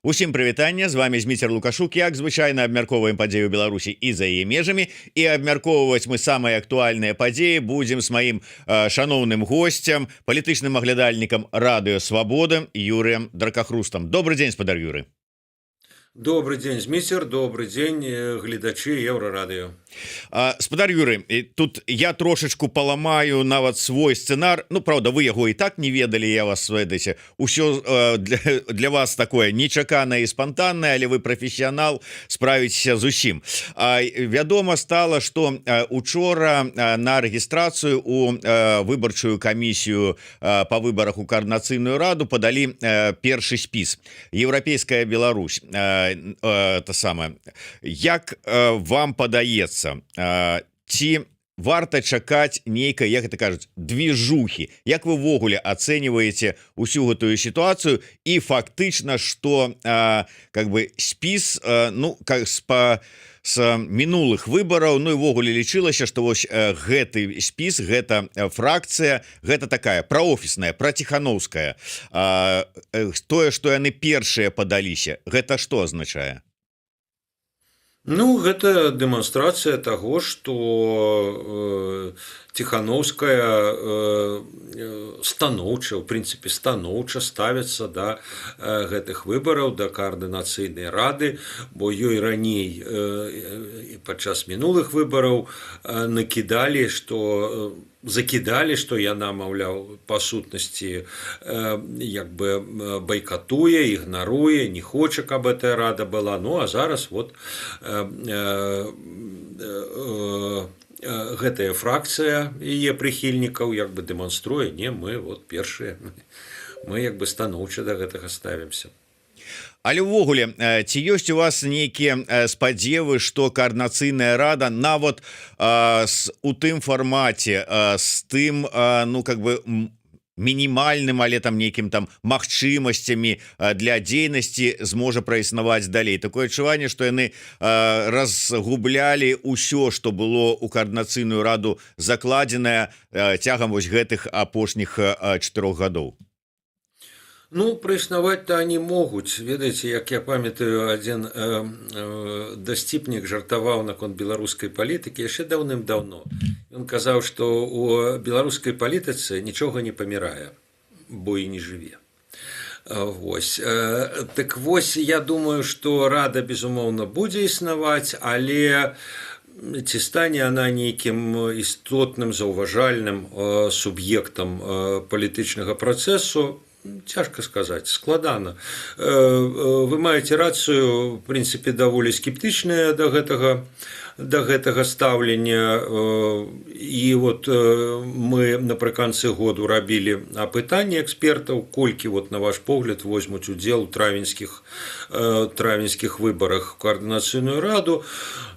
Усім прывітанне, з вами Зміцер Лукашук. Як звычайна, абмяркоўваем падзею Беларусі і за яе межамі, і абмяркоўваць мы самыя актуальныя падзеі будзем з маім шаноўным госцем, палітычным аглядальнікам Радыё Свабода Юрыем Дракахрустам. Добры дзень, спадар Юры. Добры дзень, Зміцер, добры дзень, гледачы Еўрарадыё. Спадар Юры, тут я трошачку паламаю нават свой сцэнар. Ну, правда, вы яго і так не ведалі, я вас ведаеце, усё для вас такое нечаканае і спонтанное, але вы прафесіянал, справіцеся з усім. Вядома стала, что учора на рэгістрацыю у выбарчую камісію по выбарах у Каардынацыйную раду падалі першы спіс «Еўрапейская Беларусь». Это самое, як вам падаецца, ці варта чакаць нейкай, як это кажуць, движухи? Як вы увогуле ацэньваеце усю гэтую сітуацыю і фактычна, что как бы спіс, ну, как с мінулых выбараў, ну і увогуле лічылася, что вось гэты спіс, гэта фракцыя, гэта такая праофісная, праціхановская, тое, что яны першыя падаліся, гэта что азначае? Ну, гэта дэманстрацыя таго, што Ціхановская станоўча, у прынцыпе, станоўча ставіцца да гэтых выбараў, да Каардынацыйнай рады, бо ёй раней падчас мінулых выбараў накідалі, што закідалі, што яна, маўляў, па сутнасці як бы байкатуе, ігнаруе, не хоча, каб гэтая рада была. Ну а зараз вот гэтая фракцыя яе прыхільнікаў як бы дэманструе: не, мы вот першыя, мы як бы станоўча да гэтага ставімся. Але увогуле, ці ёсць у вас нейкія спадзевы, что Каардынацыйная рада нават у тым фармаце, с тым, ну, как бы мінімальным, але там нейкім там магчымасцямі для дзейнасці, зможа праіснаваць далей? Такое адчуванне, что яны разгублялі ўсё, что было у Каардынацыйную раду закладзеная цягам вось гэтых апошніх 4 гадоў. Ну, праіснаваць-то они могуць. Ведаеце, як я памятаю, адзін дасціпнік жартаваў наконт беларускай палітыкі яшчэ даўным-даўно. Ён казаў, што у беларускай палітыцы нічога не памірае, бо і не жыве. Вось. Так вось, я думаю, што рада, безумоўна, будзе існаваць, але ці стане она нейкім істотным, заўважальным суб'ектам палітычнага працэсу, цяжка сказаць, складана. Вы маеце рацыю, в прынцыпе, даволі скептычная да гэтага стаўлення. І вот мы напрыканцы году рабілі апытанне экспертаў, колькі вот, на ваш погляд, возьмуць удзел у травеньскіх выбарах Каардынацыйную раду.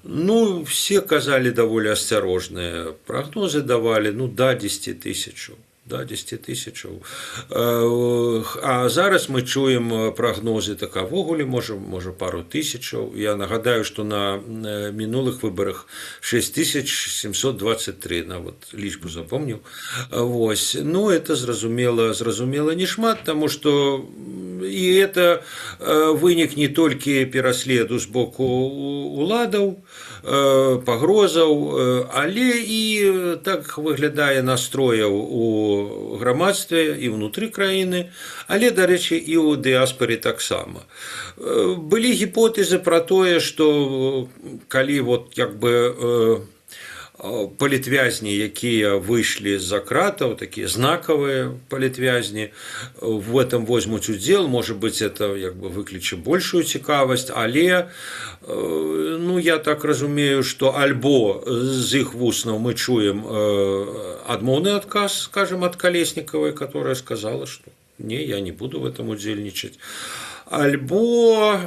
Ну, все казалі даволі асцярожныя прагнозы давалі, ну, да 10 тысячаў, да 10 тысячаў. А зараз мы чуем прагнозы так увогуле, можа, пару тысячаў. Я нагадаю, что на мінулых выбарах 6723, на вот лічбу запомніў. Вось, ну, это зразумела, не шмат, тому что і это вынік не толькі пераследу з боку уладаў, пагрозаў, але і, так выглядае, настрояў у грамадстве і ўнутры краіны, але, дарэчы, і ў дыаспоры таксама. Былі гіпотэзы пра тое, што калі вот як бы палітвязні, якія выйшлі з-за кратаў, такія знакавыя палітвязні, в этом возьмуць удзел, может быть, это як бы выкліча большую цікавасць, але, ну, я так разумею, что альбо з іх вуснаў мы чуем адмоўны адказ, скажем, от Калеснікавай, которая сказала, что не, я не буду в этом удзельнічаць, альбо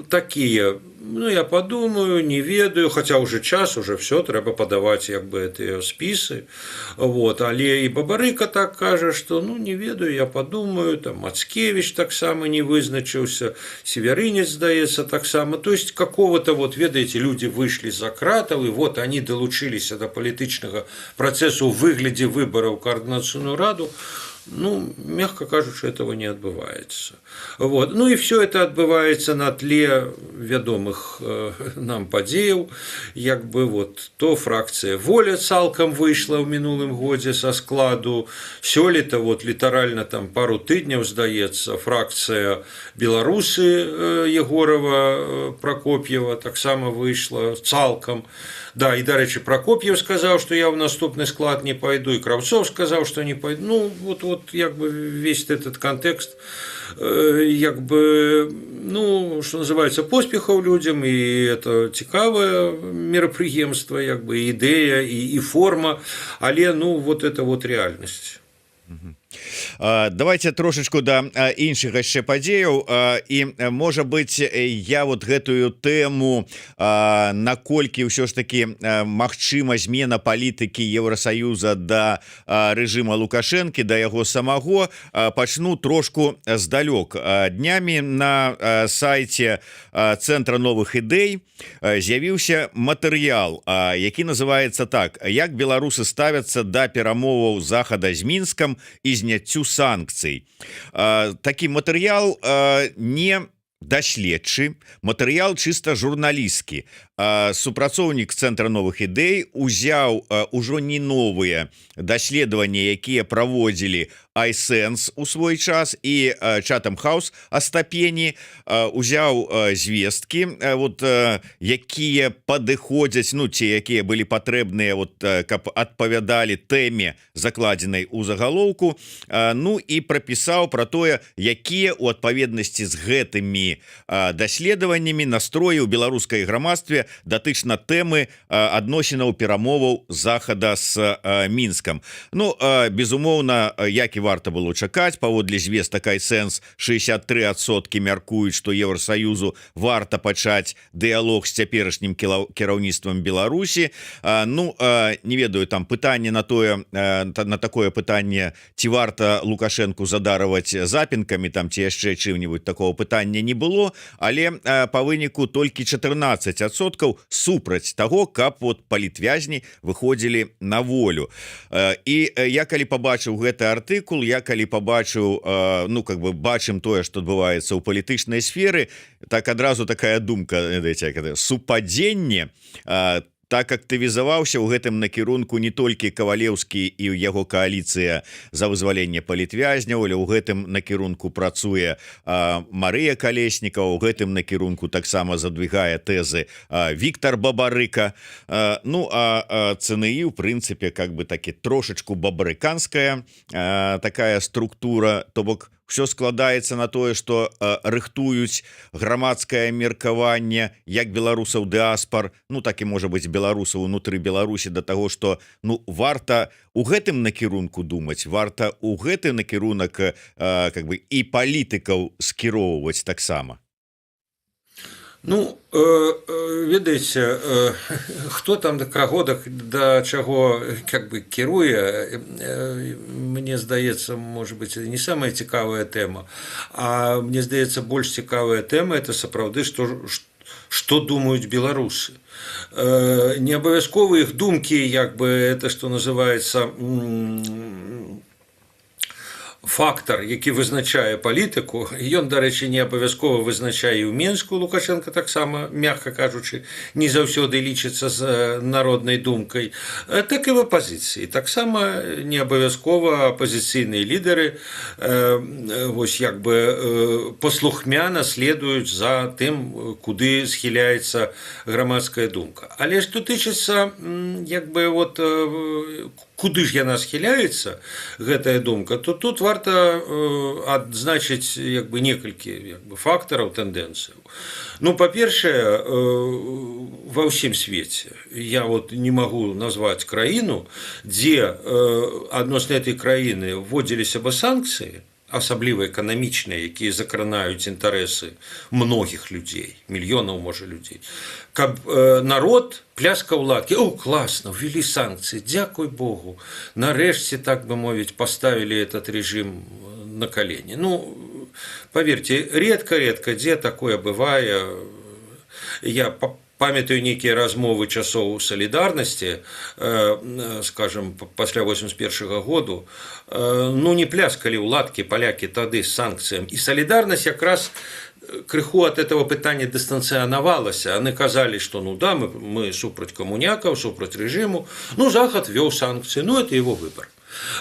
такія: ну, я подумаю, не ведаю, хотя уже час, уже все, трэба падаваць як бы гэтыя спісы. Вот, але і Бабарыка так кажа, что, ну, не ведаю, я подумаю, там Мацкевич таксама не вызначыўся, Севярынец, здаецца, таксама. То есть какого-то вот, ведаеце, люди выйшлі за кратаў, і вот они далучыліся до палітычнага працэсу ў выглядзе выбараў Каардынацыйную раду. Ну, мягко кажучы, этого не адбываецца. Вот. Ну і все это адбываецца на тле вядомых нам падзеяў, як бы, вот то фракцыя «Воля» цалкам выйшла ў мінулым годзе са складу, сёлета, вот літаральна там пару тыдняў, здаецца, фракцыя «Беларусы» Егорова, Прокоп'ева таксама выйшла цалкам. Да, і, дарэчы, Прокоп'еў сказаў, што я ў наступны склад не пойду, і Краўцоў сказаў, што не пойду. Ну вот як бы весь этот контекст, як бы, ну, что называется, поспехаў людзям, і это цікавае мерапрыемства, як бы ідэя і форма, але, ну, вот это вот реальность. Давайте трошачку да іншых яшчэ падзеяў. І, можа быть, я вот гэтую тэму, наколькі ўсё ж таки магчыма змена палітыкі Еўросаюза да рэжыма Лукашэнкі, да яго самого, пачну трошку здалёк. Днямі на сайте Цэнтра новых ідэй з'явіўся матэрыял, які называется так: «Як беларусы ставяцца да перамоваў Захада з Мінскам і зняццю санкцый». Такі матэрыял, не даследчы матэрыял, чыста журналістскі. Супрацоўнік Цэнтра новых ідэй узяў ужо не новыя даследаванні, якія праводзілі iSense у свой час і Chatham House Астапені, узяў звесткі, вот якія падыходзяць, ну, ці якія былі патрэбныя, вот каб адпавядалі тэме, закладзенай у загалоўку, ну і прапісаў про тое, якія у адпаведнасці з гэтымі даследаваннямі настроі ў беларускай грамадстве датычна тэмы адносінаў, перамоваў Захада с Мінскам. Ну, безумоўна, як і варта было чакаць, паводле звестак iSense, 63% мяркуюць, что Еўросаюзу варта пачаць дыялог з цяперашнім кіраўніцтвам Беларусі. Ну, не ведаю, там пытанне на тое, на такое пытанне, ці варта Лукашенко задарваць запінкамі там ці яшчэ чым-нибудь, такого пытання не было, але по выніку толькі 14% супраць того, каб вот палітвязні выходзілі на волю. І я калі побачыў гэты артыкул, я калі побачыў, ну, как бы бачым тое, что адбываецца ў палітычнай сферы, так адразу такая думка, ведаеце, супадзенне? Так актывізаваўся ў гэтым накірунку не толькі Кавалеўскі і яго кааліцыя «За вызваленне палітвязняў», але ў гэтым накірунку працуе Марыя Калеснікава, у гэтым накірунку таксама задвігае тэзы Віктор Бабарыка. Ну а ЦНІ, у прынцыпе, как бы такі трошачку бабарыканская такая структура. То бок все складаецца на тое, что рыхтуюць грамадскае меркаванне як беларусаў дыаспор, ну, так і, можа быть, беларусаў унутры Беларусі до того, что, ну, варта у гэтым накірунку думаць, варта у гэты накірунак как бы і палітыкаў скіроўваць таксама. Ну, ведаеце, хто там да каго, да чаго как бы кіруе, мне здаецца, может быть, не самая цікавая тэма. А мне здаецца, больш цікавая тэма — это сапраўды, што думаюць беларусы. Не абавязкова іх думкі, як бы, это, что называется, фактор, які вызначае палітыку. Ён, дарэчы, не абавязкова вызначае і ў Менску. Лукашенко таксама, мягка кажучы, не заўсёды лічыцца з народнай думкай. Так і в апазіцыі таксама не абавязкова апазіцыйныя лідары вось як бы паслухмяна следуюць за тым, куды схіляецца грамадская думка. Але што тычыцца як бы вот куды ж яна схіляецца, гэтая думка, то тут варта адзначыць як бы некалькі, як бы, фактараў, тэндэнцыяў. Ну, па-першае, ва ўсім свеце я вот не магу назваць краіну, дзе адносна этой краіны вводзіліся бы санкцыі, асабліва эканамічныя, якія закранаюць інтарэсы многіх людзей, мільёнаў, можа, людзей, каб народ пляскаў ладкі: «О, класна, ввели санкцыі, дзякуй богу, нарэшце, так бы мовіць, поставили этот режим на колени». Ну, поверьте, редко, редко дзе такое бывае. Я по Памятаю нейкія размовы часоў Салідарнасці, скажем, пасля 81-го году, ну, не пляскалі ў ладкі палякі тады з санкцыям, і Салідарнасць якраз крыху от этого пытання дыстанцыянавалася. Они казалі, что ну да, мы супраць камунякаў, супраць режиму, ну, Захад вёў санкцыі, ну, это его выбор.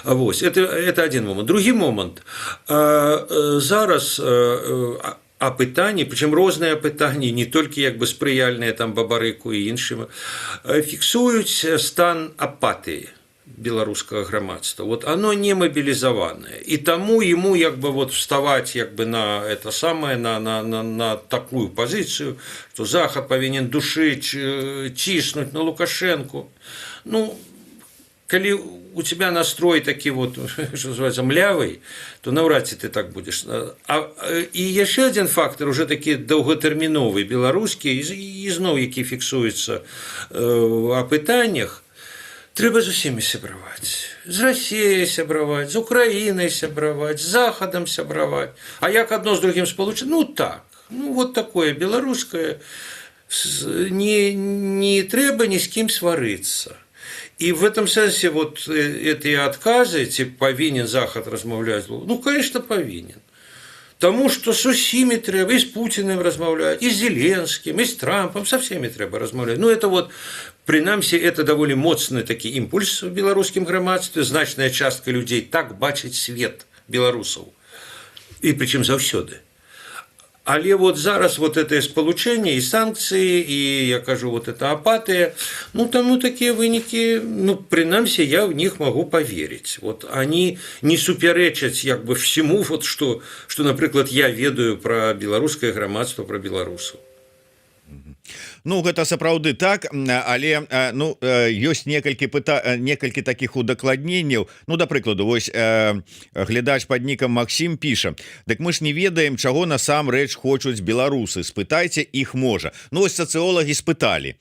Вось это один момант. Другі момант: зараз апытанні, прычым розныя пытанні, не толькі як бы спрыяльныя там Бабарыку і іншым, фіксуюць стан апатыі беларускага грамадства. Вот оно не мобілізаванае, і таму ему як бы вот вставать як бы на это самое, на такую пазіцыю, что Захад павінен душыць, ціснуць на Лукашенко, ну, калі у тебя настрой такі вот, что называется, млявый, то наўрад ці ты так будешь. А і яшчэ один фактор, уже такі доўгатэрміновы, беларускі, ізноў які фіксуецца в апытаннях: трэба з усімі сябраваць, з Россией сябраваць, з Украінай сябраваць, з Захадам сябраваць. А як одно з другим спалучаць? Ну так, ну вот такое беларускае: не трэба ні з кім сварыцца. И в этом сэнсе вот эти отказы, ці павінен Захад размаўляць, ну, конечно, павінен. Таму что с усімі трэба, і з Путиным размаўляць, і з Зеленскім, і з Трампом, со всеми трэба размаўляць. Ну, это вот, прынамсі, это даволі моцны такі імпульс у беларускім грамадстве. Значная частка людзей так бачыць свет, беларусаў. І прычым заўсёды. Але вот зараз вот это спалучэнне і санкцыі, і, я кажу, вот это апатыя, ну, таму такія вынікі, ну, прынамсі, я в них могу поверить. Вот они не супярэчаць як бы всему вот, что, напрыклад, я ведаю про беларускае грамадства, про беларусаў. Ну, гэта сапраўды так, але, ну, ёсць некалькі таких удакладненняў. Ну, да прыкладу, вось глядач под нікам Максім піша: «Дык мы ж не ведаем, чаго насамрэч хочуць беларусы, спытайце іх, можа». Ну, ось сацыолагі спыталі,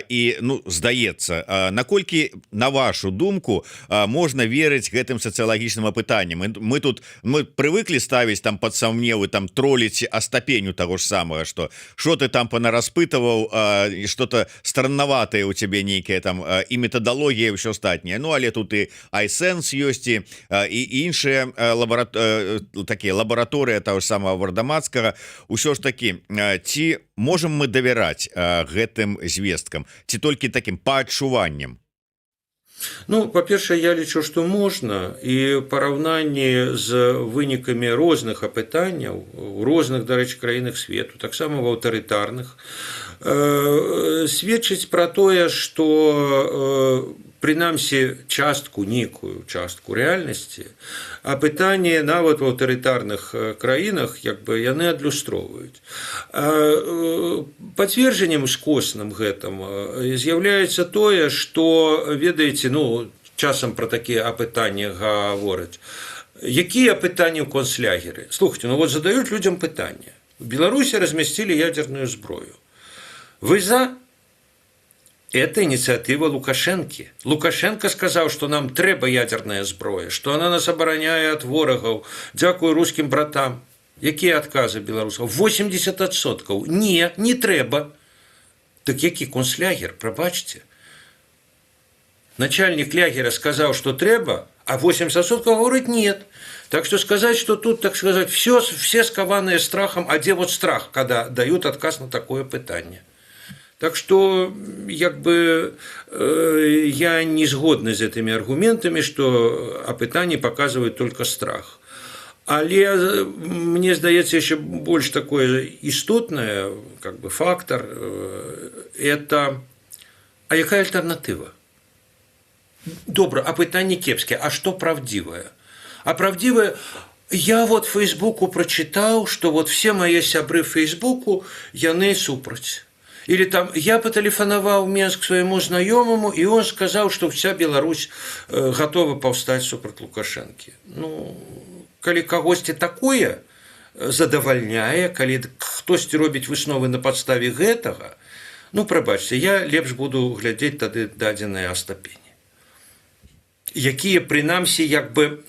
і, ну, здаецца, наколькі, на вашу думку, можна верыць гэтым сацыялагічным апытанням? Мы тут, мы прывыклі ставіць там под сумневы, там троліць Астапеню того ж самого, что что ты там понараспытываў, что-то странноватое у тебе нейкія там і метадалогія, ўсё астатняе. Ну, але тут і iSense ёсць, і іншыя такія лабараторыя того ж самого Вардамацкага. Ўсё ж таки, ці можем мы давяраць гэтым звесткам ці толькі таким па адчуванням? Ну, па-першае, я лічу, што можна, і параўнанні з вынікамі розных апытанняў у розных, дарэчы, краінах свету, таксама в аўтарытарных, сведчыць пра тое, што прынамсі частку, нейкую частку рэальнасці апытанне нават в аўтарытарных краінах як бы яны адлюстроўваюць. Пацверджаннем скосным гэтым з'яўляецца тое, што, ведаеце, ну, часам пра такія апытанні гавораць: якія пытанні ў концлягеры? Слухайте, ну вот задаюць людзям пытанне: в Беларусі размясцілі ядерную зброю, вы за? Это ініцыятыва Лукашэнкі. Лукашенко сказаў, что нам трэба ядерная зброя, что она нас абараняе ад ворагаў, дзякую рускім братам. Якія адказы беларусаў? 80%: не, не трэба. Так які концлягер, прабачце? Начальник лягера сказаў, что трэба, а 80% говорит: нет. Так что сказать, что тут, так сказать, все скованные страхом, а где вот страх, когда дают отказ на такое пытанне? Так что як бы я не згодны з гэтымі аргументамі, что апытанні показывают только страх. Але мне здаецца, еще больш такое істотнае как бы фактор это: а якая альтэрнатыва? Добра, а пытанне кепскія, а что правдзівае? А правдзівае: я вот фейсбуку прочитаў, что вот все мои сябры фейсбуку, яны супраць. Или там: я патэлефанаваў Менск свайму знаёмаму, і он сказаў, что вся Беларусь готова паўстаць супраць Лукашэнкі. Ну, калі кагосьці такое задавальняе, калі хтосьці робіць высновы на падставе гэтага, ну, прабачце, я лепш буду глядзець тады дадзеныя Астапені, якія прынамсі як бы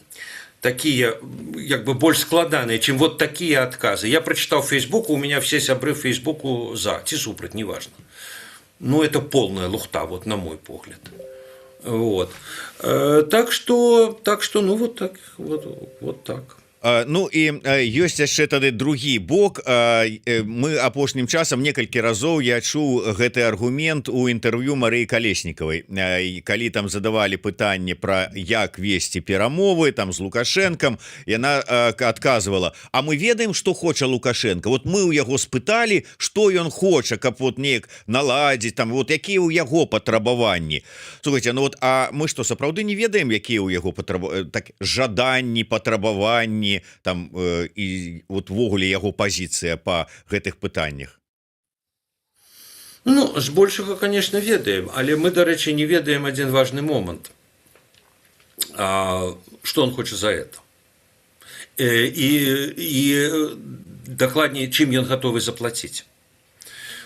такія як бы больш складаныя, чым вот такія адказы: я прочитал фейсбуку, у меня все сябры фейсбуку за ці супраць, неважно. Ну, это полная лухта, вот, на мой погляд. Вот. Так что, ну, вот так, вот, вот так. Ну і ёсць яшчэ тады другі бок. Мы апошнім часам некалькі разоў я чуў гэты аргумент у інтэрв'ю Марыі Калеснікавай, калі там задавалі пытанне пра як весці перамовы там з Лукашэнкам, яна адказвала: «А мы ведаем, что хоча Лукашенко. Вот мы у яго спыталі, что ён хоча, каб вот неяк наладзіць там, вот якія ў яго патрабаванні». Слухайте, ну вот, а мы что, сапраўды не ведаем, якія ў яго патраб так жаданні, патрабаванні там і вот увогуле яго пазіцыя по гэтых пытаннях? Ну, збольшага, конечно, ведаем, але мы, дарэчы, не ведаем один важный момант, что он хоча за это і дакладней, чым ён гатовы заплаціць.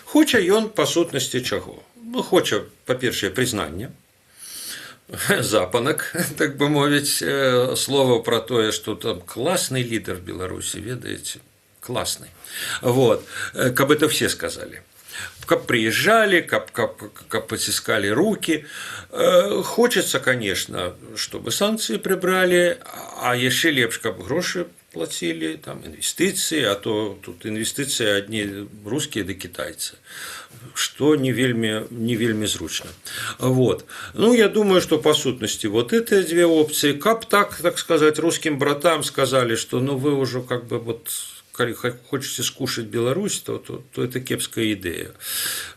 Хоча ён па сутнасці чаго? Ну, хоча, па-першае, прызнання запанак, так бы мовіць, слова про тое, что там классный лидер Беларуси, ведаеце, классный. Вот, каб это все сказали, каб приезжали, каб потискали руки. Хочется, конечно, чтобы санкции прибрали, а яшчэ лепш, каб грошы платили, там, инвестиции, а то тут инвестиции одни русские да китайцы, что не вельмі зручна. Вот. Ну, я думаю, что по сутнасці вот это две опции. Каб так сказать, русским братам сказали, что, ну, вы уже как бы вот калі хочете скушать Беларусь, то это кепская идея.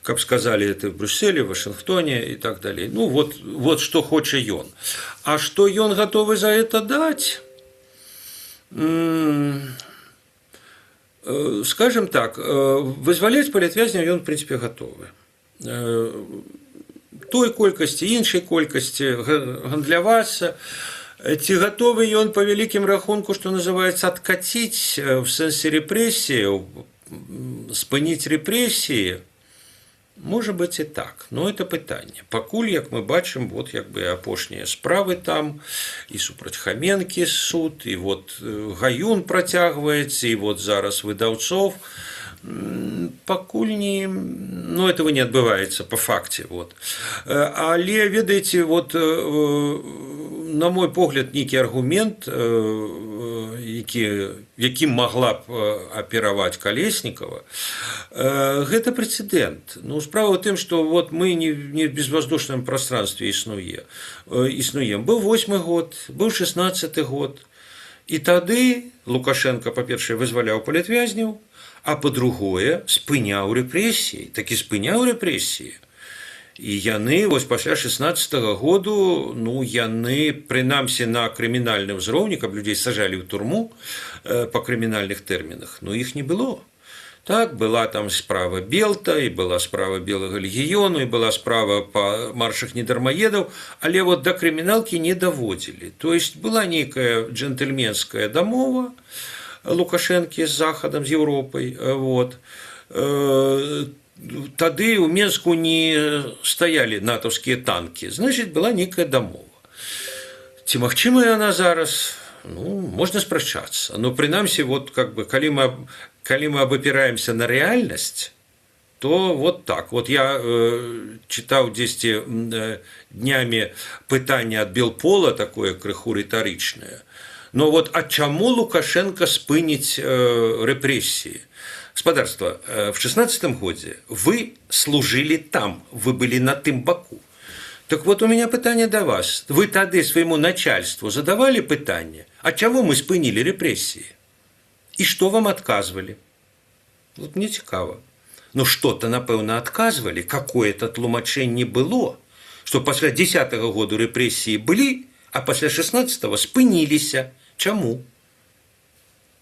Как сказали это в Брюсселе, Вашингтоне и так далее. Ну, вот что хочет ён. А что ён готовы за это дать? Скажем так, вызваляць палітвязняў ён, в принципе, гатовы. Той колькасці, іншай колькасці, гандлявацца. Ці гатовы ён па вялікім рахунку, што называется, адкаціць в сэнсе рэпрэсіяў, спыніць рэпрэсіі? Можа быть, і так, но это пытанне. Пакуль, як мы бачым, вот як бы апошнія справы там і супраць Хаменкі суд, і вот Гаюн працягваецца, і вот зараз выдаўцоў, пакуль не, ну, этого не адбываецца по факце. Вот. Але, ведаеце, вот, на мой погляд, нейкі аргумент, якім магла б апераваць Калеснікава, гэта прэцэдэнт. Ну, справа ў тым, что вот мы не в безвоздушном пространстве існуем. Быў восьмы год, быў 16-ы год, і тады Лукашенко, па-першае, вызваляў палітвязняў, а па-другое, спыняў рэпрэсіі, такі спыняў рэпрэсіі. І яны вось пасля 16 -го году, ну, яны прынамсі на крымінальным узроўні, каб людзей сажалі ў турму па крымінальных тэрмінах, но іх не было. Так, была там справа Белта, і была справа Белага легіёну, і была справа па маршах недармаедаў, але вот да крыміналкі не даводзілі. То есть была нейкая джентльменская дамова Лукашэнкі з Захадам, з Еўропай. Вот. Тады ў Менску не стаялі натаўскія танкі, значит, была нейкая дамова. Ці магчымая яна зараз? Ну, можна спрачацца, но прынамсі вот как бы калі мы абапіраемся на рэальнасць, то вот так вот. Я чытаў дзесьці днямі пытанне ад Белпола, такое крыху рытарычнае: но вот а чаму Лукашенко спыніць рэпрэсіі? Спадарства, в 16-м годзе вы служили там, вы былі на тым баку. Так вот, у меня пытанне до вас: вы тады свайму начальству задавали пытанне, а чаму мы спынілі рэпрэсіі, і что вам адказвалі? Вот мне цікава. Ну, что-то, напэўна, адказвалі, какое-то тлумачэнне было, что пасля 10-го году рэпрэсіі былі, а пасля 16 спыніліся. Чаму?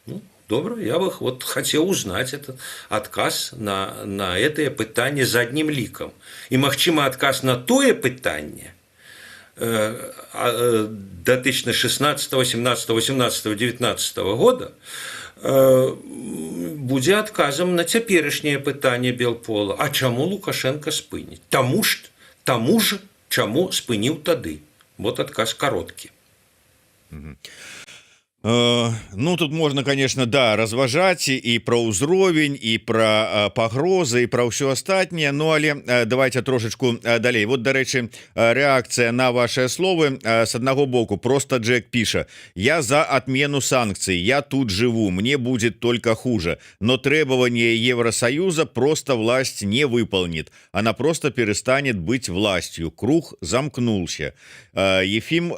Ну, добра, я бы вот хотел узнать этот адказ на это пытанне заднім лікам. І, магчыма, адказ на тое пытанне датычна 16, 17, 18, 19 года будзе адказам на цяперашняе пытанне Белпола: а чаму Лукашенко спыніць? Таму ж, чаму спыніў тады. Вот адказ кароткі. Ну, тут можно, конечно, да, разважаць і про ўзровень, і про пагрозы, і про ўсё астатняе. Ну, але давайте трошачку далей. Вот, дарэчы, реакцыя на ваши словы. С аднаго боку, просто Джек піша: «Я за отмену санкций, я тут живу, мне будет только хуже, но требование Евросоюза просто власть не выполнит, она просто перестанет быть властью, круг замкнулся». Ефим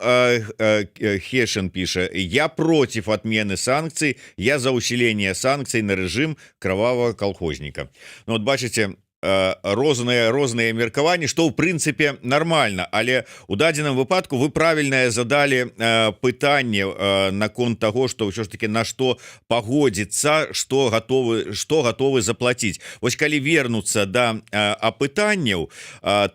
Хешин піша: «Я против отмены санкций, я за усиление санкций на режим кровавого колхозника». Ну, вот бачыце, розныя меркаванні, что ў прынцыпе нормально, але у дадзеным выпадку вы правильное задали пытанне наконт того, что ўсё ж таки на что пагодзіцца, что готовы заплатіць. Вось калі вернуться до апытанняў,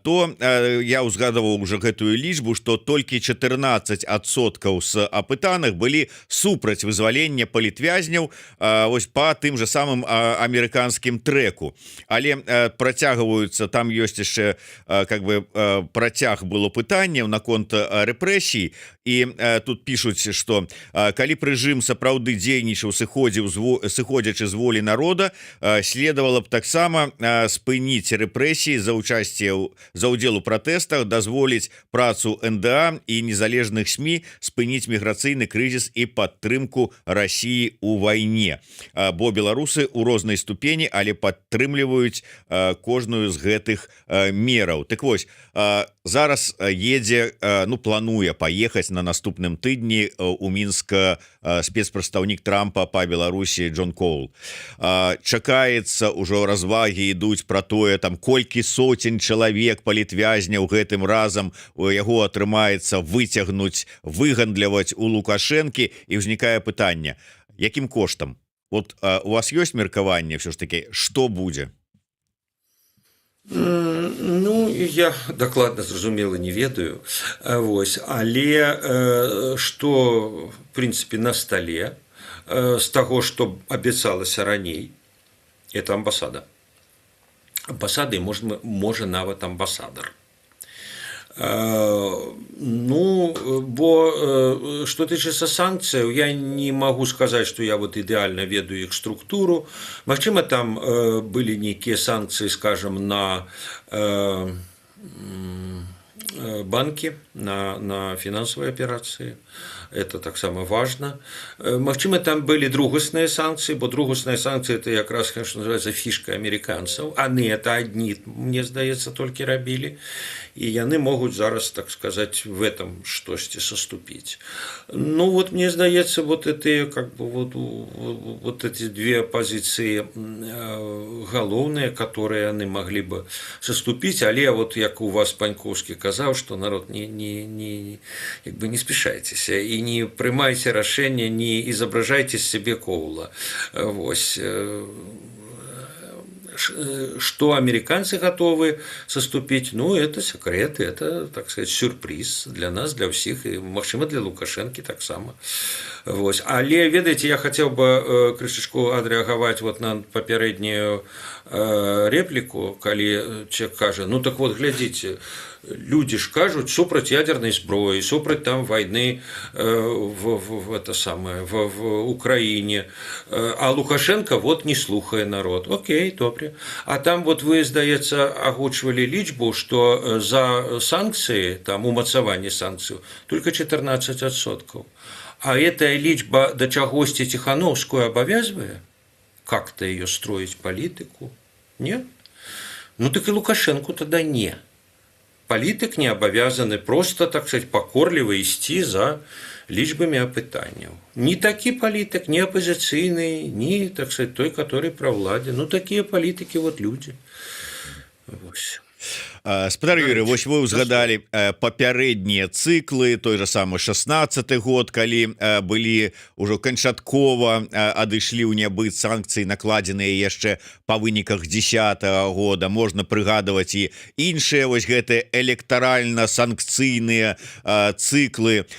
то я узгадываў уже гэтую лічбу, что толькі 14% з апытаных былі супраць вызвалення палітвязняў, ось по тым же самым амерыканскім треку. Але працягваюцца, там ёсць яшчэ как бы працяг было пытанняў наконт рэпрэсій, і тут пишуць, что калі б рэжым сапраўды дзейнічаў, сыходзячы з волі народа, следовало б таксама спыніць рэпрэсіі за участие, за удзел у пратэстах, дазволіць працу НДА і незалежных СМІ, спыніць міграцыйны крызіс і падтрымку России у вайне, бо беларусы у рознай ступені, але падтрымліваюць кожную з гэтых мераў. Так вось, зараз едзе, ну, плануе паехаць на наступным тыдні у Мінск спецпрадстаўнік Трампа по Беларусі Джон Коул. Чакаецца, ўжо развагі ідуць про тое, там, колькі соцень чалавек палітвязняў гэтым разам у яго атрымаецца выцягнуць, выгандляваць у Лукашэнкі. І ўзнікае пытанне: якім коштам? Вот у вас ёсць меркаванне все ж таки, что будзе? Ну, я дакладна, зразумела, не ведаю. Вось, але что, в принципе, на столе з таго, што абяцалася раней, это амбасада, амбасады, можна, можа, нават амбасадар. Ну, бо что тычыцца санкцыяў, я не магу сказаць, что я вот ідэальна ведаю іх структуру. Магчыма, там былі нейкія санкцыі, скажем, на банки, на фінансавыя аперацыі, это таксама важно. Магчыма, там былі другасныя санкцыі, бо другасныя санкцыі — это якраз, конечно, называется, фішка американцаў, они это адні, мне здаецца, толькі рабілі, і яны могуць зараз, так сказать, в этом штосьці саступіць. Ну вот, мне здаецца, вот это как бы вот эти две пазіцыі галоўныя, которые яны могли бы саступіць. Але вот як у вас Панькоўскі казаў, что народ, не як бы не спяшайцеся і не прымайце рашэнне, не изображайте сябе Коула. Вось что американцы готовы саступіць, ну, это секрет, это, так сказать, сюрприз для нас, для ўсіх, і, магчыма, для Лукашэнкі таксама. Вось. Але, ведаеце, я хацеў бы крышачку адрэагаваць вот на папярэднюю репліку, калі человек кажа: «Ну так вот, глядзіце, люди ж кажуць, супраць ядерной зброі, супраць там войны в это самое, в Украине, а Лукашенко вот не слухае народ». Окей, добре. А там вот вы, здаецца, агучвалі лічбу, что за санкцыі, там, умацаванне санкцыяў, только 14%. А эта лічба да чагосьці Ціхановскую абавязвае как-то ее строить политику? Не? Ну так и Лукашенко тогда не. Палітык не абавязаны просто, так сказать, пакорліва ісці за лічбамі апытанняў. Не такі палітык, не апозіцыйны, не, так сказать, той, который пры ўладзе. Ну, такія палітыкі, вот люди. Вось. Спадар Юрый, вось вы узгадалі папярэднія цыклы, той же самы 16 год, калі былі ўжо канчаткова адышлі ў нябыт санкцыі, накладзеныя яшчэ па выніках 10-го года. Можна прыгадваць і іншыя вось гэтыя электаральна-санкцыйныя цыклы.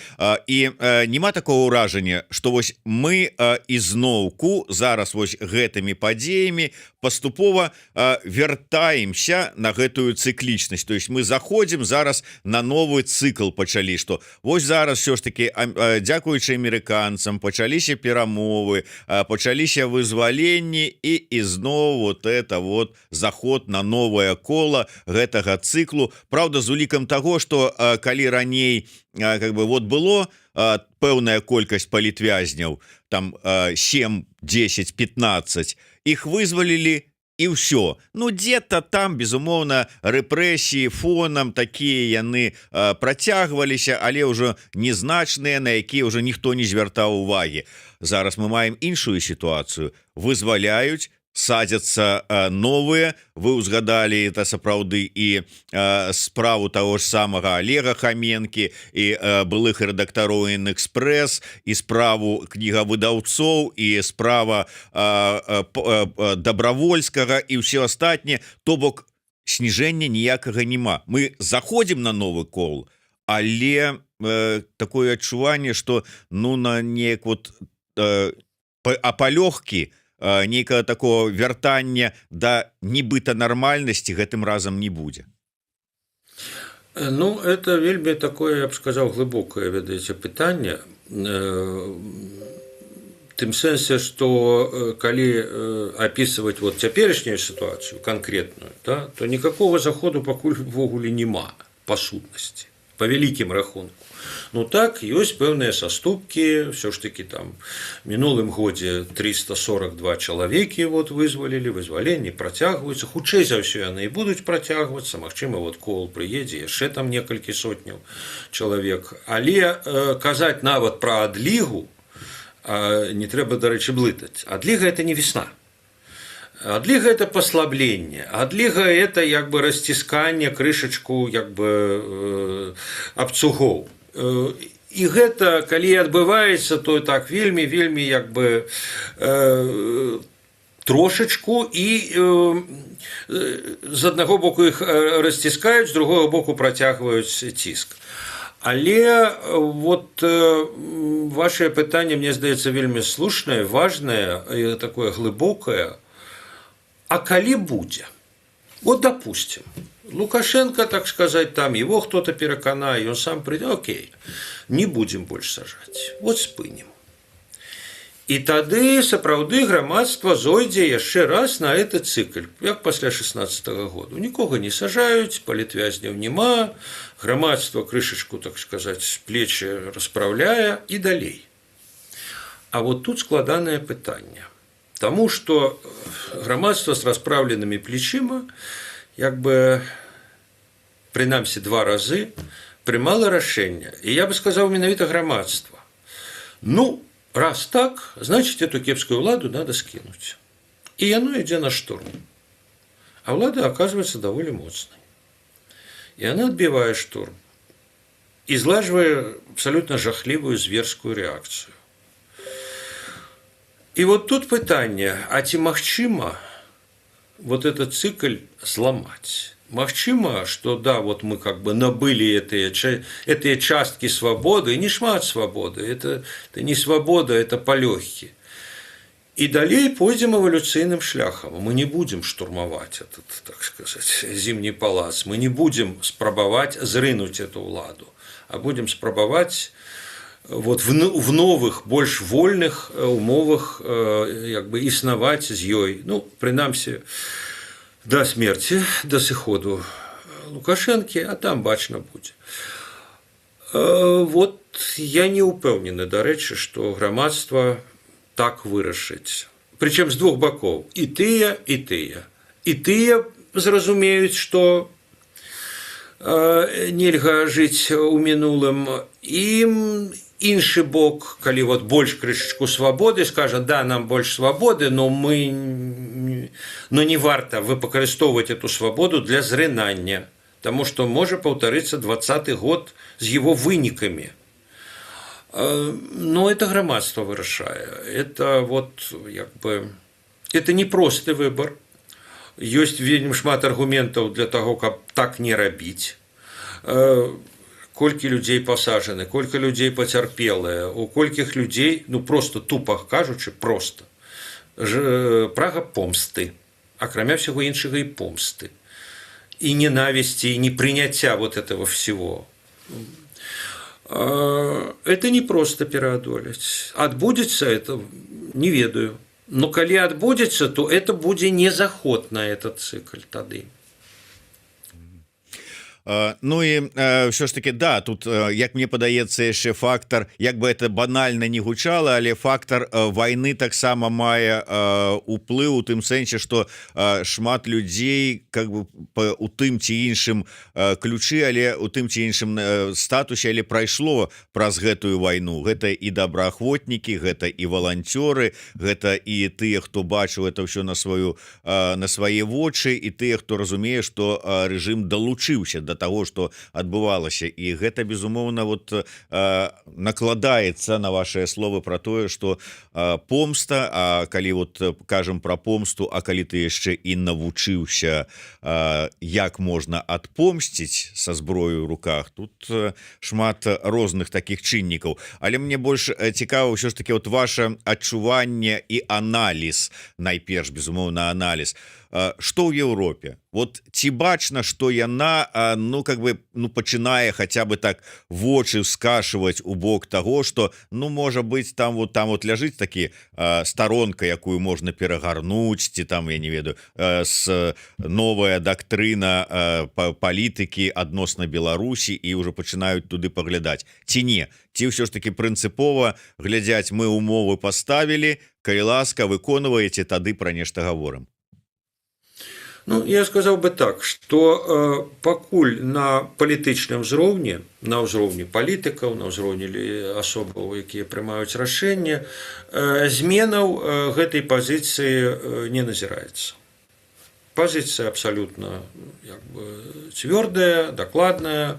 І няма такого ўражання, что вось мы ізноўку зараз вось гэтымі падзеямі паступова вяртаемся на гэтую цыклічнасць? цыклічнасць. То есть мы заходзім зараз на новы цыкл, пачалі, что вось зараз все ж таки, дзякуючы амерыканцам, пачаліся перамовы, пачаліся вызваленні, і ізноў вот это вот заход на новое кола гэтага цыклу. Праўда, з улікам того, что калі раней как бы вот было пэўная колькасць палітвязняў, там 7, 10, 15, их вызвалілі, і ўсё. Ну, где-то там, безумоўна, рэпрэсіі фонам такія яны працягваліся, але ўжо незначныя, на якія ўжо ніхто не звяртаў увагі. Зараз мы маем іншую сітуацыю: вызваляюць, садзяцца новыя. Вы узгадалі, это сапраўды і справу того ж самага Алега Хаменкі, і былых рэдактароў Экспрэс, і справу кнігавыдаўцоў, і справа Дабравольскага, і ўсе астатнія. То бок сніжэння ніякага няма, мы заходзім на новы кол, але такое адчуванне, что, ну, на неяк вот а палёгкі нейкага такого вяртання да нібыта нармальнасці гэтым разам не будзе. Ну, это вельмі такое, я б сказаў, глыбокае, ведаеце, пытанне, тым сэнсе, что калі описывать вот цяперашнюю сітуацыю конкретную, да, то никакого заходу пакуль увогуле няма па сутнасці, по вялікім рахунку. Ну так, ёсць пэўныя саступкі, все ж таки там мінулым годзе 342 чалавекі вот вызвалілі, вызваленні працягваюцца, хутчэй за ўсё, яны і будуць працягвацца. Магчыма, вот Коул прыедзе, яшчэ там некалькі сотняў чалавек. Але казаць нават пра адлігу, не трэба, дарэчы, блытаць. Адліга — это не весна. Адліга — это паслабленне. Адліга — это як бы расцісканне крышачку як бы абцугоў. І гэта калі адбываецца, то так вельмі, вельмі як бы трошачку, і з аднаго боку іх расціскаюць, з другого боку працягваюць ціск. Але вот ваше пытанне, мне здаецца, вельмі слушнае, важнае, такое глыбокае. А калі будзе, вот, допустим, Лукашенко, так сказать, там его кто-то пераканае, он сам придет: «Окей, не будем больше сажать, вот спынем». І тады сапраўды грамадства зойдзе яшчэ раз на этот цыкль, як пасля 16 -го году: нікога не сажаюць, палітвязняў няма, грамадства крышачку, так сказать, плечи расправляе, і далей. А вот тут складанае пытанне. Таму что грамадства з расправленымі плечыма як бы прынамсі два разы прымала рашэнне, і я бы сказаў, менавіта грамадства: «Ну, раз так, значит, эту кепскую ўладу надо скинуть». І яно ідзе на штурм, а ўлада оказывается даволі моцнай, і она адбівае штурм і злажвае абсолютно жахлівую, зверскую реакцыю. І вот тут пытанне: а ці магчыма вот этот цыкль зламаць? Магчыма, что да, вот мы как бы набылі гэтыя часткі свабоды, не шмат свабоды, это не свабода, это палёгкі. І далей пойдзем эвалюцыйным шляхам. Мы не будем штурмаваць этот, так сказать, Зімні палац, мы не будем спрабаваць зрынуць эту ўладу, а будем спрабаваць вот в новых, больш вольных умовах як бы існаваць з ёй, ну, прынамсі, да смерці, да сыходу Лукашэнкі, а там бачна будзе. Вот я не ўпэўнены, дарэчы, што грамадства так вырашыць. Прычым з двух бакоў: і тыя, і тыя. І тыя зразумеюць, што нельга жыць у мінулым, і іншы бок, калі вот больш крышачку свабоды, скажа: «Да, нам больш свабоды, но не варта выкарыстоўваць эту свабоду для зрынання, таму что можа паўтарыцца 20-ы год з его вынікамі». Но это грамадства вырашае. Это вот як бы это не просты выбор. Ёсць вельмі шмат аргументаў для того, каб так не рабіць: колькі людзей пасажаны, колькі людзей пацярпелыя, у колькіх людзей, ну, просто, тупа кажучы, просто прага помсты, акрамя всяго іншага і помсты. і ненавісці, і непрыняцця вот этого всего. Это не просто пераадолець. Адбудзецца это, не ведаю, но калі адбудзецца, то это будзе не заход на этот цыкль тады. Ну і ўсё ж таки, да, тут, як мне падаецца, яшчэ фактор, як бы это банальна не гучала, але фактор войны таксама мае уплыў у тым сэнсе, что шмат людзей как бы у тым ці іншым ключы, але у тым ці іншым статусе, але прайшло праз гэтую вайну. Гэта і добраахвотнікі, гэта і валанцёры, гэта і тыя, хто бачыў это ўсё на свае вочы, і тыя, хто разумее, что рэжым далучыўся до того, что адбывалася. І гэта, безумоўна, вот накладаецца на ваши словы про тое, что помста. А калі вот кажам про помсту, а калі ты яшчэ і навучыўся, як можна адпомсціць са зброю ў руках, тут шмат розных таких чыннікаў. Але мне больш цікава ўсё ж таки вот ваше адчуванне і аналіз, найперш, безумоўна, аналіз, что ў Еўропе. Вот ці бачна, что яна, ну, как бы, ну, пачынае хотя бы так вочы скашваць у бок того, что, ну, можа быть, там вот ляжыць такі старонка, якую можна перагарнуць, ці там, я не ведаю, с новая дактрына палітыкі адносна Беларусі, і уже пачынаюць туды паглядаць, ці не, ці ўсё ж таки прынцыпова глядзяць: мы умовы поставілі, калі ласка, выконваеце, тады пра нешта гаворым? Ну, я сказаў бы так, что пакуль на палітычным узроўні, на ўзроўні палітыкаў, на ўзроўні асобаў, якія прымаюць рашэнне, зменаў гэтай пазіцыі не назіраецца. Пазіцыя абсалютна, як бы, цвёрдая, дакладная,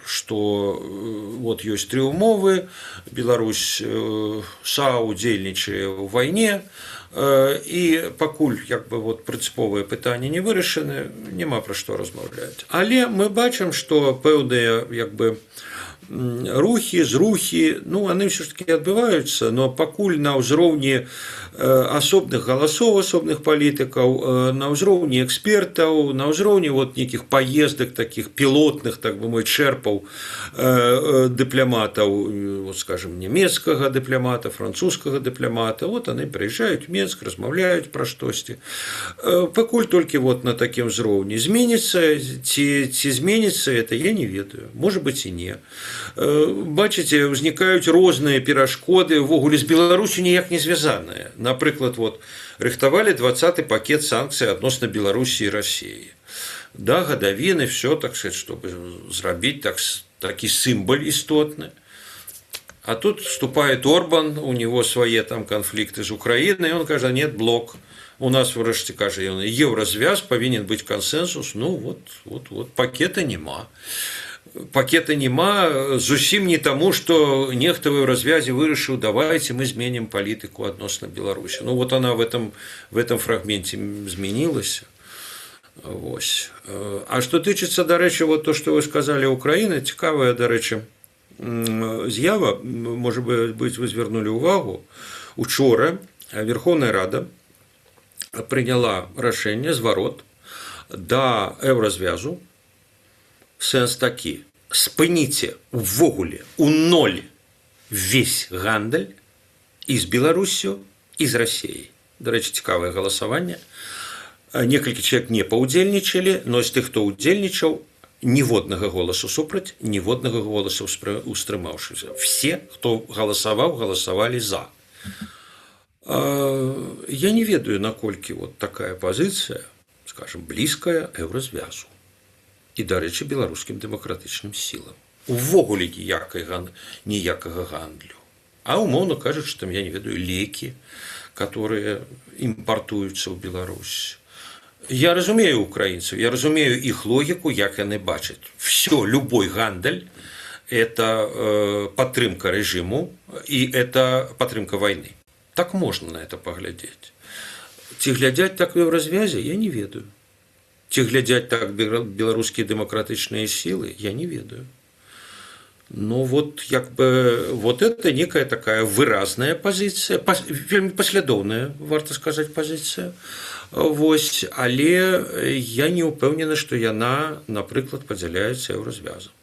что вот ёсць тры умовы, Беларусь саўдзельнічае ў вайне, і пакуль, як бы, вот прынцыповыя пытанні не вырашаны, няма пра што размаўляць. Але мы бачым, што пэўныя, як бы, рухі, зрухі, ну, они все ж таки адбываюцца, но пакуль на ўзроўні асобных галасоў асобных палітыкаў, на ўзроўні экспертаў, на ўзроўні вот нейкіх паездак таких пілотных, так бы мовіць, чэрпаў дыпламатаў, вот, скажем, нямецкага дыпламата, французскага дыпламата, вот они прыязджаюць Менск, размаўляюць пра штосьці, пакуль толькі вот на такім узроўні. Зменіцца ці зменіцца это, я не ведаю, может быть, і не. Бачыце, ўзнікаюць розныя перашкоды, увогуле з Беларусю ніяк не звязаныя. Напрыклад, вот рыхтавалі 20-ы пакет санкцый адносна Беларусі і Расіі, да гадавіны, все, так сказать, чтобы зрабіць такі сімбаль істотны. А тут вступает Орбан, у него свае там конфликты з Украиной, он кажа: «Нет, блок у нас, врэшце, — кажа ён, — Еўразвяз, павінен быць кансенсус». Ну вот пакета няма. Пакета няма зусім не таму, что нехта ў Еўразвязе вырашыў: «Давайте мы зменім палітыку адносна Беларусі». Ну вот она в этом фрагменте змянілася. Вось. А что тычыцца, дарэчы, вот то, что вы сказали, Украины, цікавая, дарэчы, з'ява, можа быть, вы звярнулі увагу: учора Верховная Рада прыняла рашэнне, зварот да Еўразвязу, сэнс такі: спыніце увогуле у ноль весь гандаль і з Беларусю, і з Расіяй. Дарэчы, цікавае галасаванне: некалькі чалавек не паўдзельнічалі, но з тых, хто ўдзельнічаў, ніводнага голасу супраць, ніводнага голасу устрымаўшыся. Все, хто галасаваў, галасавалі за. Я не ведаю, наколькі вот такая пазіцыя, скажем, блізкая Еўразвязу і, дарэчы, беларускім дэмакратычным сілам. Увогуле ніякага гандлю, а, умоўна кажучы, там, я не ведаю, лекі, которые імпартуюцца ў Беларусь. Я разумею украінцаў, я разумею іх логіку, як яны бачаць все: любой гандаль — это падтрымка рэжыму і это падтрымка войны. Так можна на это паглядзець. Ці глядзяць так у Еўразвязе, я не ведаю. Ці глядзяць так беларускія дэмакратычныя сілы, я не ведаю. Ну вот, як бы, вот это некая такая выразная пазіцыя, вельмі паслядоўная, варта сказаць, пазіцыя. Вось, але я не ўпэўнены, што яна, напрыклад, падзяляецца Еўразвязам.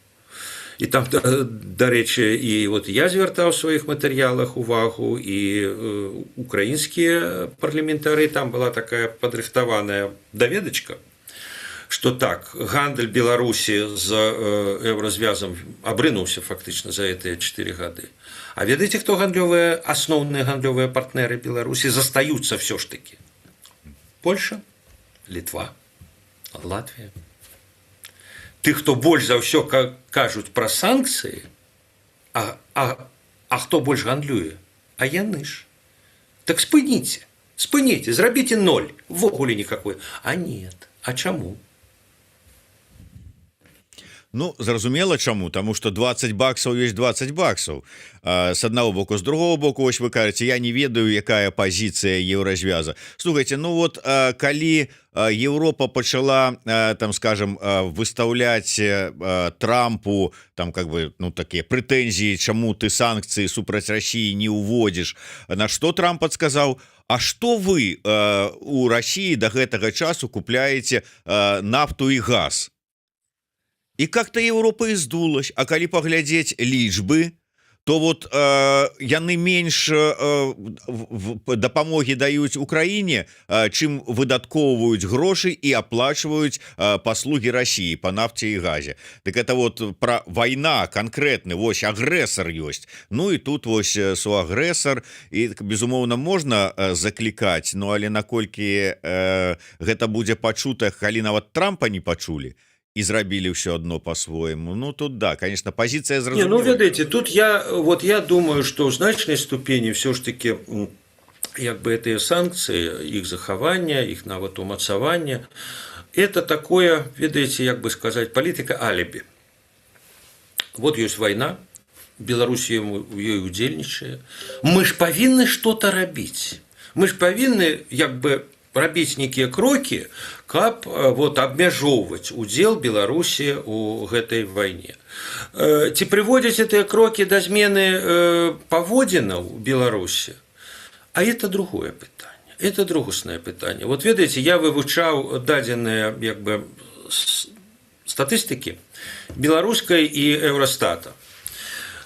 І там, дарэчы, і вот я звяртаў сваіх матэрыялах увагу, і украінскія парламентары, там была такая падрыхтаваная даведачка, что так гандаль Беларусі з Еўразвязам абрынуўся фактычна за гэтыя 4 гады. А ведаеце, хто гандлёвыя, асноўныя гандлёвыя партнеры Беларусі застаюцца все ж таки? Польша, Літва, Латвія. Ты, хто больш за ўсё кажуць пра санкцыі, а хто больш гандлюе? А яны ж. Так спыніце, спыніце, зрабіце ноль, увогуле никакой. А нет. А чаму? Ну, зразумела чаму: таму што 20 баксаў есть 20 баксаў с одного боку. С другого боку, ось вы кажаце, я не ведаю, якая пазіцыя Еўразвяза. Слухайте, ну вот калі Европа пачала там, скажем, выставлять Трампу там как бы, ну, такія прэтэнзіі: чаму ты санкцыі супраць России не уводишь, на что Трамп подсказал: А что вы у России до гэтага часу купляете нафту и газ? И как-то Европа и сдулась. А калі паглядзець лічбы, то вот яны менш дапамогі даюць Украіне, чым выдаткоўваюць грошы і аплачваюць паслугі России по нафце і газе. Так это вот про война, конкретны вось агрэсар ёсць, ну и тут вось суагрэсар, і, безумоўна, можна заклікаць. Ну, але наколькі гэта будзе пачута, калі нават Трампа не пачулі і зрабілі ўсё одно по-свойму? Ну, тут да, конечно, позиция. Не, ну, ведаеце, тут я вот, я думаю, что ў значнай ступені все ж таки як бы гэтыя санкцыі, іх захавання, іх нават умацавання, это такое, ведаеце, як бы сказать, палітыка алібі. Вот ёсць вайна, Беларусь у ёй удзельнічае, мы ж павінны что-то рабіць, мы ж павінны як бы рабіць нейкія крокі, каб вот абмяжоўваць удзел Беларусі у гэтай вайне. Ці прыводзяць гэтыя крокі да змены паводзінаў Беларусі? А это другое пытанне, это другаснае пытанне. Вот ведаеце, я вывучаў дадзеныя як бы статыстыкі беларускай і Еўрастата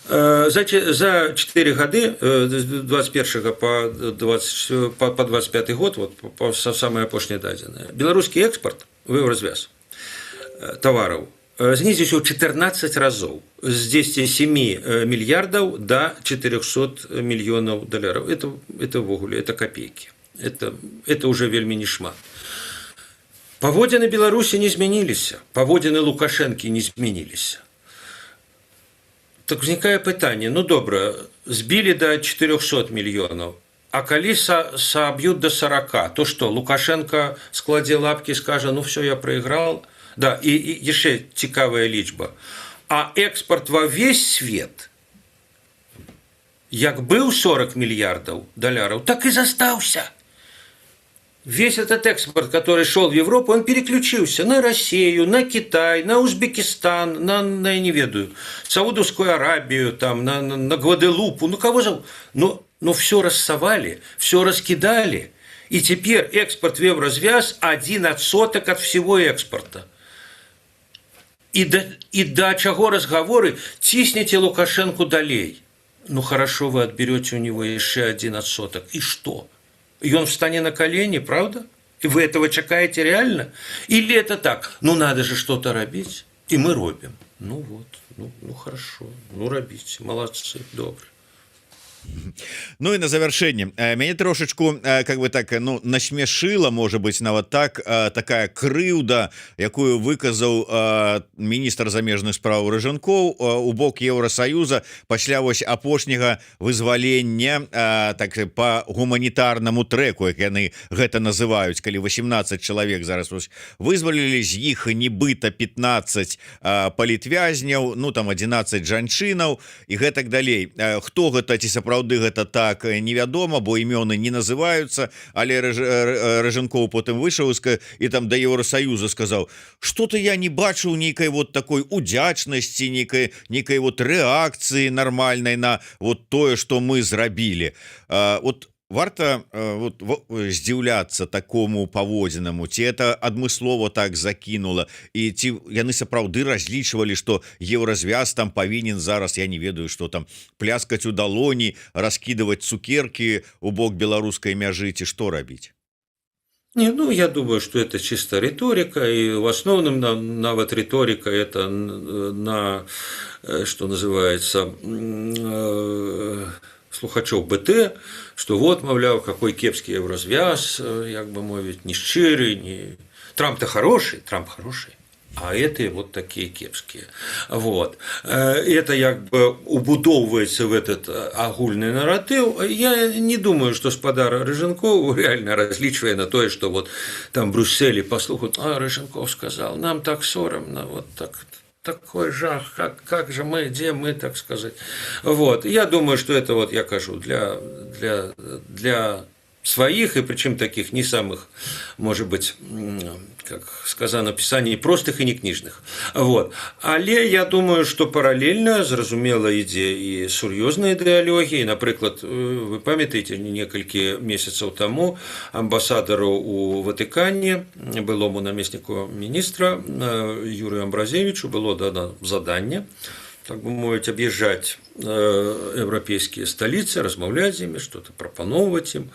за 4 гады, 21 по 20, по 25 год, вот по самые апошнія дадзеныя, беларускі экспорт в Еўразвяз тавараў знізіўся ў 14 разоў, з 10,7 мільярдаў до 400 мільёнаў даляраў. Это ўвогуле, это копейки, это уже вельмі не шмат. Паводзіны Беларусі не змяніліся, паводзіны Лукашэнкі не змяніліся. Так узнікае пытанне: ну добра, збілі до 400 мільёнаў, а калі саб'ют до 40, то что, Лукашенко складзе лапки, скажа: «Ну все, я проиграл»? Да, і яшчэ цікавая лічба: а экспорт во весь свет як быў 40 мільярдаў даляраў, так і застаўся. Весь этот экспорт, который шел в Европу, он переключился на Россию, на Китай, на Узбекистан, на, я не ведаю, Саудовскую Аравию, там, на Гваделупу, ну кого зовут. Но все рассовали, все раскидали. И теперь экспорт в Еврозвяз 1% от всего экспорта. И до чего разговоры: «Цісніце Лукашенко далей». Ну хорошо, вы отберете у него еще 1%. И что? И он встанет на колени, правда? И вы этого чакаеце реально? Или это так? Ну, надо же что-то рабіць. И мы робім. Ну вот, ну хорошо, ну рабіце, молодцы, добра. Ну і на завяршэнне, мяне трошачку как бы так, ну, насмяшыла, может быть, нават так, такая крыўда, якую выказаў міністр замежных справ Рыжанкоў у бок Еўросаюза пасля вось апошняга вызвалення, так, по гуманітарнаму треку, як яны гэта называюць, калі 18 чалавек зараз вось вызвалілі, з іх нібыта 15 палітвязняў, ну там 11 жанчынаў і гэтак далей. Хто гэта, ці сапраўды сапраўды гэта так, невядома, бо імёны не называются. Але Рыжанкоў потым выйшаў і там да Еўросоюза сказаў: «Что-то я не бачыў нейкай вот такой удзячнасці, некай вот рэакцыі нармальнай на вот тое, что мы зрабілі». Вот варта вот здзіўляцца такому паводзінаму ці это адмыслова так закінула? І ці яны сапраўды разлічвалі, что Еўразвяз там павінен зараз, я не ведаю, что там, пляскаць у далоні, раскидывать цукерки у бок беларускай мяжы ці што рабіць? Не, ну, я думаю, что это чисто риторика, и в основном нават риторика это на, что называется, слухачоў БТ, что вот, маўляў, какой кепскі Еўразвяз, як бы мовіць, не шчыры, не. Трамп-то хороший, Трамп хороший, а это вот такие кепскія. Вот. Это як бы убудоўваецца в этот агульны наратыў. Я не думаю, что спадар Рыжанкоў реально разлічвае на тое, что вот там Брюсселе паслухаюць: «А Рыжанков сказал, нам так сорамна, вот так, такой жах, как же мы, где мы», так сказать. Вот. Я думаю, что это вот, я кажу, для своих, и причем таких не самых, может быть, как сказано в Писании, простых и не кніжных. Вот. Але я думаю, что параллельно, зразумела, ідзе і сур'ёзная ідэалогія. Напрыклад, вы памятаеце, некалькі месяцаў таму амбасадару у Ватыкане, былому намесніку міністра Юрыю Амбразевічу было дано заданне, так бы мовіць, аб'язджаць еўрапейскія сталіцы, размаўляць з імі, что-то прапаноўваць ім.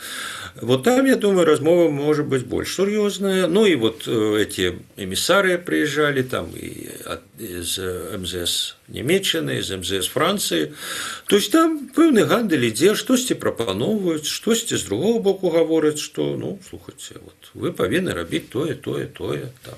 Вот там, я думаю, размова может быть больш сур'ёзная. Ну и вот эти эмиссары приезжали там и из МЗС Нямеччыны, из МЗС Франции. То есть там пэўны гандаль ідзе, штосьці прапаноўваюць, штосьці з другого боку гавораць, что, ну, слухайте, вот вы павінны рабіць тое, тое, тое там.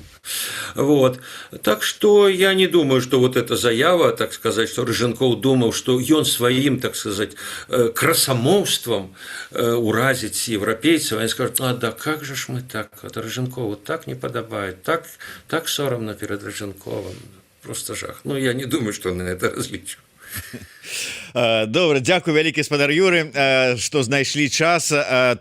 Вот. Так что я не думаю, что вот эта заява, так сказать, что Рыжанкоў думаў, что ён сваім, так сказать, красамоўствам уразіць еўрапейцаў, они скажут: «А да как же ж мы так, это Рыжанкову так не падабае, так, так сорамна перед Рыжанковым, просто жах». Ну, я не думаю, что он на это разлічваў. Добра, дзякуй вялікі, спадар Юры, что знайшлі час.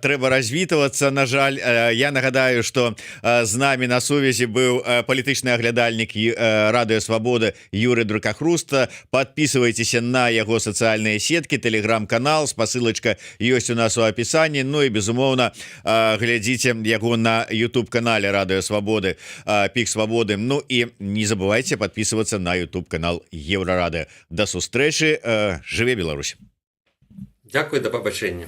Трэба развітвацца, на жаль. Я нагадаю, что з нами на сувязі быў палітычны аглядальнік Радыё Свабода Юры Дракахруст. Подписывайтесь на яго сацыяльныя сетки, телеграм-канал, спасылочка ёсць у нас у опісанні. Ну і, безумоўна, глядзіце яго на YouTube канале Радыё Свабоды «Пік свабоды». Ну і не забывайте подписываться на YouTube канал Еўрарадыё. Да сустрэчы. Жыве Беларусь! Дзякуй, да пабачэння.